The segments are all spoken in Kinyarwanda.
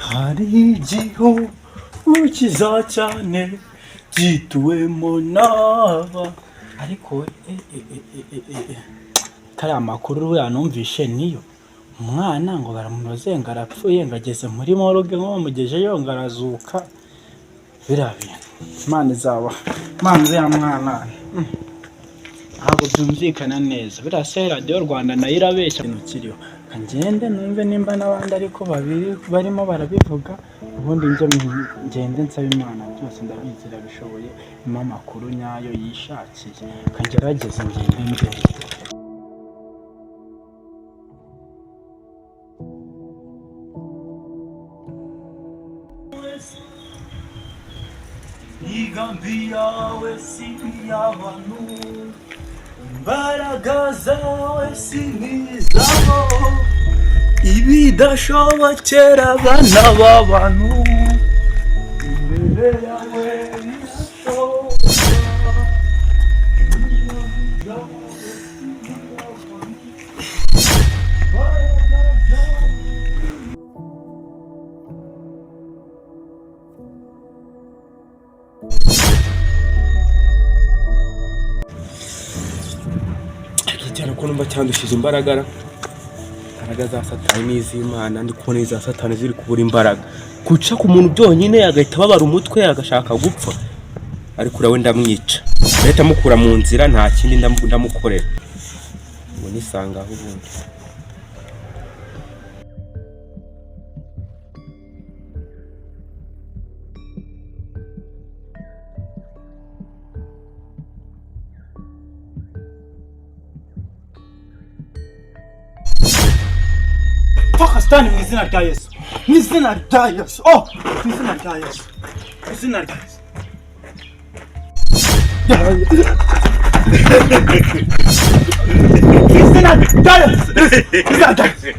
Hari igihugu cyiza cyane gituwemo n'aba, ariko kariya makuru buriya numvishe niyo umwana ngo baramunoze ngo arapfuye, ngo ageze muri morgue, ngo bamugejeyo ngo arazuka. Biriya bintu Imana izaba Imana uriya mwana ntabwo byumvikana neza. Biriya se Radiyo Rwanda nayo irabeshya? Ikintu kiriho, ngende numve nimba n'abandi ariko babiri barimo barabivuga, ubundi njye ngende nsaba Imana. Byose ndabizi irabishoboye, impa amakuru nyayo yishakiye. Kagerageze ngende ndebe. Imigambi yawe si iy'abantu, imbaraga zawe si nk'izabo, ibidashobokera abana b'abantu imbere yawe birashoboka. Imigambi yawe si iy'abantu, imbaraga zawe. Cyane ko numva cyandushije imbaraga ra. Imbaraga za Satani n'iz'Imana, ndi kubona iza Satani ziri kubura imbaraga. Guca ku muntu byonyine agahita ababara umutwe agashaka gupfa, ariko uriya we ndamwica, ndahita mukura mu nzira, nta kindi ndamukorera ubu nisangaho ubundi. Toka Satani, mu izina rya Yesu, mu izina rya Yesu, oh, mu izina rya Yesu, mu izina rya Yesu, mu izina rya Yesu, mu izina rya Yesu.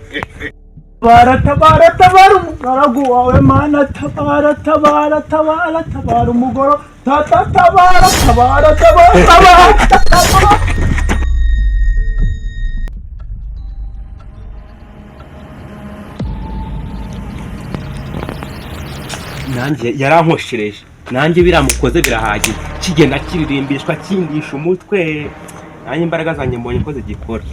Tabara, tabara, tabara umugaragu wawe Mana, tabara, tabara, tabara, tabara umugoro tata, tabara, tabara, tabara, tabara, tabara. Nanjye yarankoshereje, nanjye biramukoze birahagije, kigenda kiririmbishwa kindisha umutwe. Nanjye imbaraga zanjye mbonye ko zigikora.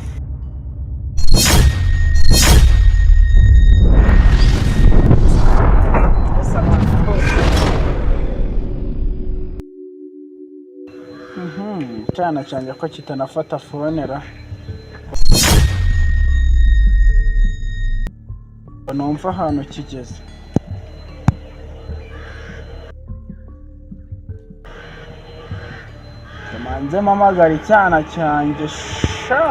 Cyana cyanjye ko kitanafata phone ra, numva ahantu kigeze. Manze mpamagara icyana cyanjye sha.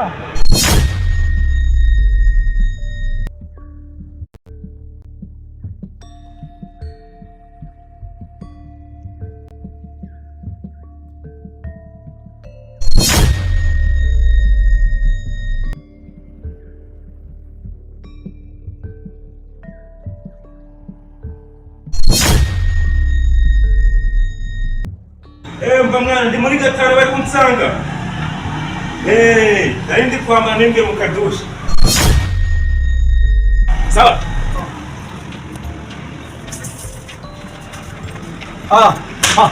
Mva mwana, ndi muri gatanu bari kunsanga. Nari ndi kwambara nimbwe mu kadusha. Sawa. Ah, ah.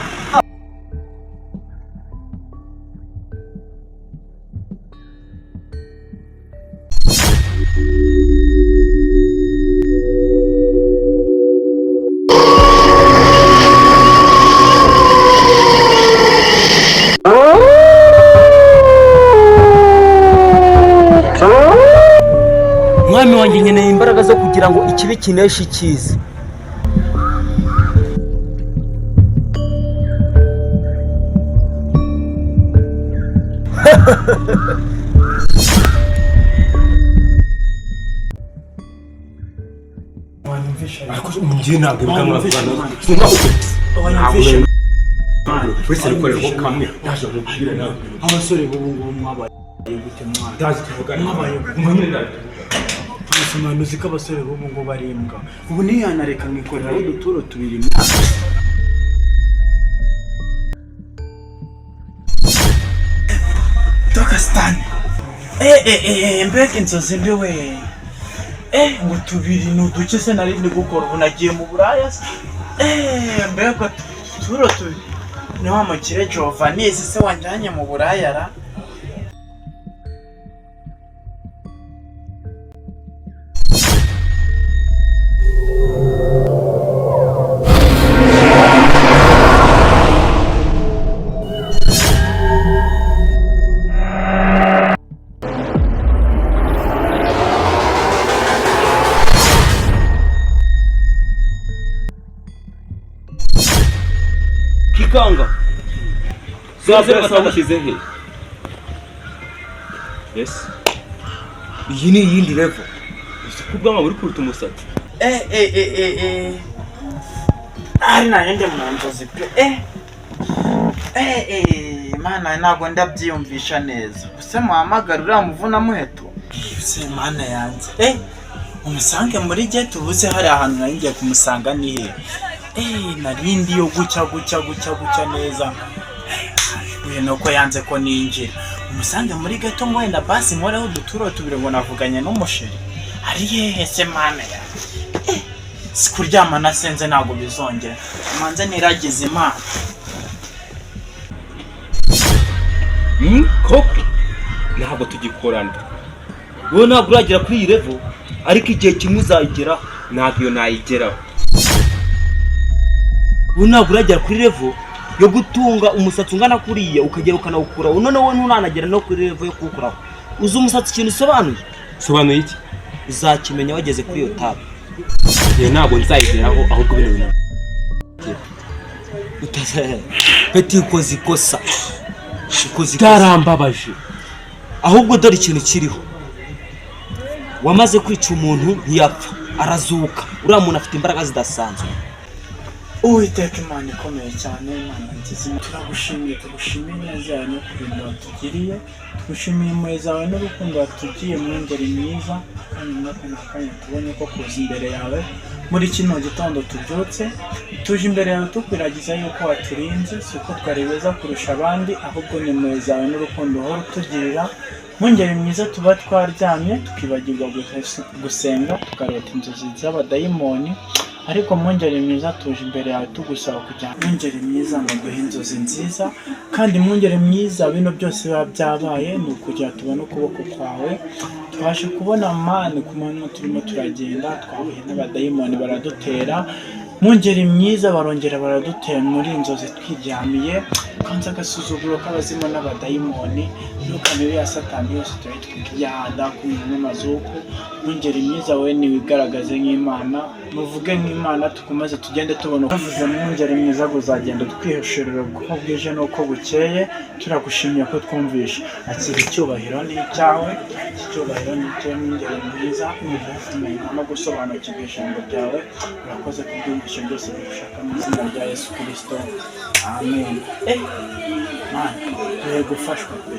Mwami wanjye, nkeneye imbaraga zo kugira ngo ikibi kineshe icyiza. Wanyumvisha? Ariko njye ntabwo imbwa Wanyumvisha? mwavugana. Wanyumvisha? Wese nikorera kamwe, ndaje nkubwire nawe. Abasore b'ubu ngubu mwabaye gute mwana? Ndaje tuvugane. Mwabaye gute? Umva nyine, ndaje tuvugane. Gusa mwana, uzi ko abasore b'ubu ngubu ari imbwa? Ubu ntiyanareka nkikoreraho uduturo tubiri mwana. Toka Satani! Eh eh eh, mbega inzozi mbi we! Ngo tubiri ni uduce se nari ndi gukora, ubu nagiye mu buraya se? Mbega turo tubiri ni wa mukire Giovanni se wanjyanye mu buraya ra? Kikanga. 0 6. Washyize he? Yes. Iyi ni iyindi level. Uzi ko ubwanwa buri kuruta umusatsi. Ari nanjye mu nzozi pe. Mana, ntabwo ndabyiyumvisha neza. Use muhamagara uriya muvuna muheto. Se mana yanjye, umusange muri ghetto. Ubuze hari ahantu nari ngiye kumusanga ni he? Narindi yo gucya gucya gucya gucya neza. Uyu nuko yanze ko ninjira. Umusange muri ghetto ngo wenda basi nkoreho uduturo tubiri, ngo navuganye n'umusheri. Ari hehe se mana yanjye? Si kuryama nasenze, ntabwo bizongera. Manze niragize Imana. Koko ntabwo tugikorana. Wowe ntabwo uragera kuri iyi level, ariko igihe kimwe uzayigeraho. Ntabwo iyo nayigeraho. Wowe ntabwo uragera kuri level yo gutunga umusatsi ungana kuriya, ukagera ukanawukuraho. None wowe nturanagera no kuri level yo kuwukuraho. Uzi umusatsi ikintu usobanuye? Sobanuye iki? Uzakimenya wageze kuri iyo tabu. Iyo ntabwo nzayigeraho, ahubwo bino bintu. Peti, ukoze ikosa, ukoze ikosa. Byarambabaje. Ahubwo dore ikintu kiriho: wamaze kwica umuntu ntiyapfa, arazuka. Uriya muntu afite imbaraga zidasanzwe. Uwiteka Imana ikomeye cyane, Imana nziza, turagushimiye, tugushimiye neza yawe no kurinda watugiriye, tugushimiye impuhwe zawe n'urukundo watugiriye. Mwungeri mwiza, akanya n'aka ni akanya tubonye ko kuza imbere yawe muri kino gitondo. Tubyutse tuje imbere yawe tukwiragiza yuko waturinze. Si uko twari beza kurusha abandi, ahubwo ni impuhwe zawe n'urukundo uhora utugirira. Mwungeri mwiza, tuba twaryamye tukibagirwa gusenga, tukarota inzozi z'abadayimoni, ariko mwungeri mwiza, tuje imbere yawe tugusaba kugira ngo mwungeri mwiza ngo duhe inzozi nziza. Kandi mwungeri mwiza, bino byose biba byabaye ni ukugira tubone ukuboko kwawe. Tubashe kubona mani ku manywa turimo turagenda, twahuye n'abadayimoni baradutera. Mwungeri mwiza, barongera baradutera muri inzozi twiryamiye. Kanze agasuzuguro k'abazimu n'abadayimoni, imyuka mibi ya Satani yose turayitwika yada ku n'amazuku. Mwungeri mwiza, we niwigaragaze nk'Imana, muvuge nk'Imana, tukomeze tugende tubona bavuze. Mwungeri mwiza, ngo uzagenda twihishurira uko bwije n'uko bukeye. Turagushimiye ko twumvishe. Akira icyubahiro ni icyawe, iki cyubahiro ni icyawe mwungeri mwiza, kumenya no gusobanukirwa ijambo ryawe. Urakoze kubwumvishe byose bigushaka, mu izina rya Yesu Kirisito, amen. Mana, duhe gufashwa pe,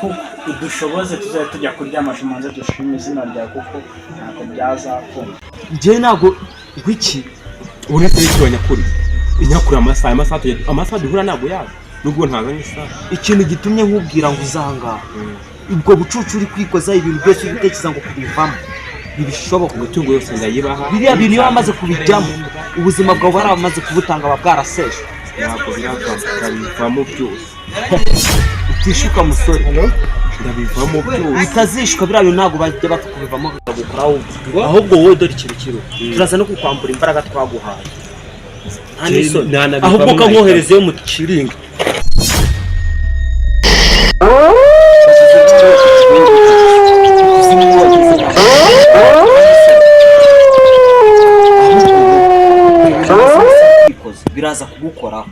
kuko udushoboze tuzajya tujya kuryama tumanze dushime izina ryawe, kuko ntabwo byazakunda. Njyewe ntabwo ngwiki. Uretse n'icyo nyakuri inyakuri, amasaha amasaha duhura ntabwo yazi, nubwo ntazanye isaha. Ikintu gitumye nkubwira ngo uzangaha, ubwo bucucu uri kwikoza, ibintu byose uri gutekereza ngo kubivamo ntibishoboka. Imitungo yose ndayibaha. Biriya bintu iyo wamaze kubijyamo, ubuzima bwawe baramaze kubutanga, buba bwaraseshwe. Ntabwo biravamo, ndabivamo byose. Utishuka musore. Ndabivamo byose. Bitazishwa, biriya bintu ntabwo bajya bapfa kubivamo bakagukoraho. Ahubwo wowe dore ikintu kiriho: turaza no kukwambura imbaraga twaguhaye, nta n'isoni. Nanabivamo. Ahubwo kankoherezeyo mu kiringa. Biraza kugukoraho.